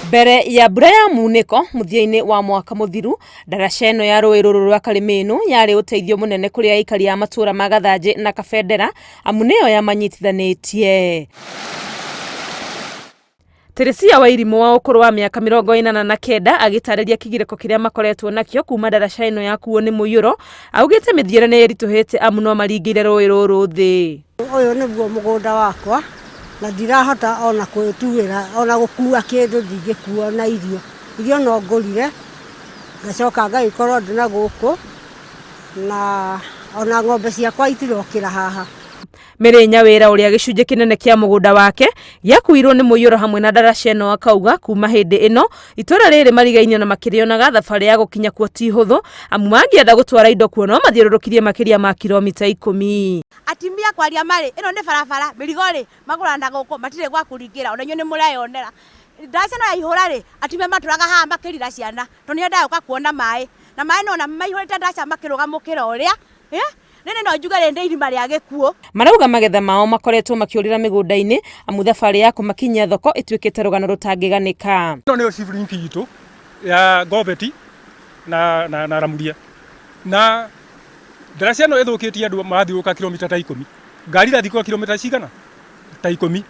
Mbere ya mbura ya munĩko mũthia-inĩ wa mwaka mũthiru, ndaraca ĩno ya rũĩ rũrũ rwa Karimĩnũ yarĩ ũteithio mũnene kũrĩ aikari a matũũra ma Gathanjĩ na Kabendera amu nĩyo yamanyitithanĩtie. Teresia Wairimũ wa ũkũrũ wa mĩaka 89 agĩtarĩria kĩgirĩko kĩrĩa makoretwo nakĩo kuma ndaraca ĩno yakuo nĩ mũiyũro, augĩte mĩthiĩre nĩ ĩritũhĩte amu no maringĩire rũĩ rũrũ thĩ. Ũyũ nĩguo mũgũnda wakwa na ndirahota ona kwĩtuĩra ona gũkua kĩndũ ndingĩkua ona irio. Irio no ngũrire ngacoka ngagĩkorwo ndĩ na gũkũ na ona ng'ombe ciakwa itirokĩra haha. Mary Nyawĩra ũrĩa gĩcunjĩ kĩnene kĩa mũgũnda wake gĩakuirwo nĩ mũiyũro hamwe na ndaraca ĩno akauga kuma hĩndĩ ĩno itũra rĩrĩ marigainie na makĩrĩonaga thabarĩ ya gũkinya kuo ti hũthũ amu mangĩenda gũtwara indo kuo no mathiũrũrũkirie makĩria ma kiromita ikũmi. Atumia kwaria marĩ ĩno nĩ barabara mĩrigo rĩ magũraga na gũkũ matirĩ gwa kũringĩra ona inyuĩ nĩ mũreyonera. Ndaraca ĩno yaihũra rĩ atumia matũraga haha makĩrira ciana tondũ nĩ endaga gũka kuona maĩ na maĩ nĩwona maihũrĩte ndaraca makĩrũga mũkĩra ũrĩa. Rĩrĩ no njuge rĩrĩ nĩ irima rĩa gĩkuũ. Marauga magetha mao makoretwo makĩũrĩra mĩgũnda-inĩ amu thabarĩ ya kũmakinyia thoko ĩtuĩkĩte rũgano rũtangĩganĩka. Ĩno nĩyo chief link itũ ya Ngobeti na, na, na Ramuria na ndaraca ĩno ĩthũkĩtie andũ marathiũrũrũka kilomita ta ikũmi ngari irathiũrũrũka kilomita cigana ta ikũmi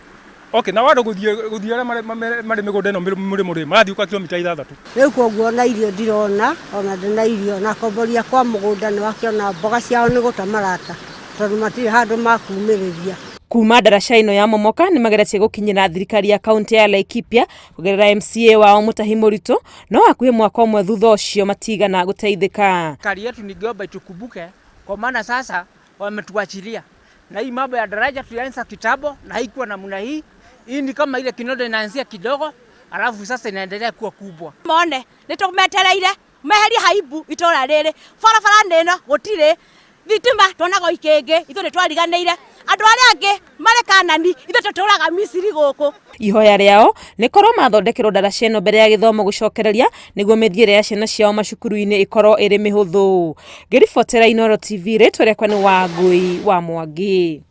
okay na andũ gũthiĩ gũthiĩ arĩa marĩ marĩ mĩgũnda ĩno mũrĩmo rĩ marathiũrũrũka kilomita ithathatũ. Rĩu koguo ona irio ndirona, ona ndĩ na irio, na akombori akwa a mũgũnda nĩ wakĩona mboga ciao nĩ gũta marata tondũ matirĩ handũ makumĩrĩria. Kuma ndaraca ĩno ya momoka nĩ mageretie gũkinyĩra thirikari ya kaunti ya Laikipia kũgerera MCA wao Mutahi Mũritũ no hakuhĩ mwaka ũmwe thutha ũcio matigana gũteithĩka. Serikali yetu ningeomba itukumbuke kwa maana sasa wametuachilia na hii mambo ya daraja tulianza kitambo na haikuwa namna hii. Hii ni kama ile kinondo inaanzia kidogo alafu sasa inaendelea kuwa kubwa. Mone nĩ tũmetereire meherie haibu itũra rĩrĩ barabara nĩ ĩno gũtirĩ thitima tuonaga o ikĩngĩ ithuĩ nĩ twariganĩire andũ arĩa angĩ marĩ Kanani ithuĩ tũtũraga Misiri gũkũ. Ihoya rĩao nĩ korwo mathondekerwo ndaraca ĩno mbere ya gĩthomo gũcokereria nĩguo mĩthiĩre ya ciana ciao macukuru-inĩ ĩkorwo ĩrĩ mĩhũthũ. Ngĩribotera Inooro TV rĩtwa rĩakwa nĩ Wangũi wa Mwangi.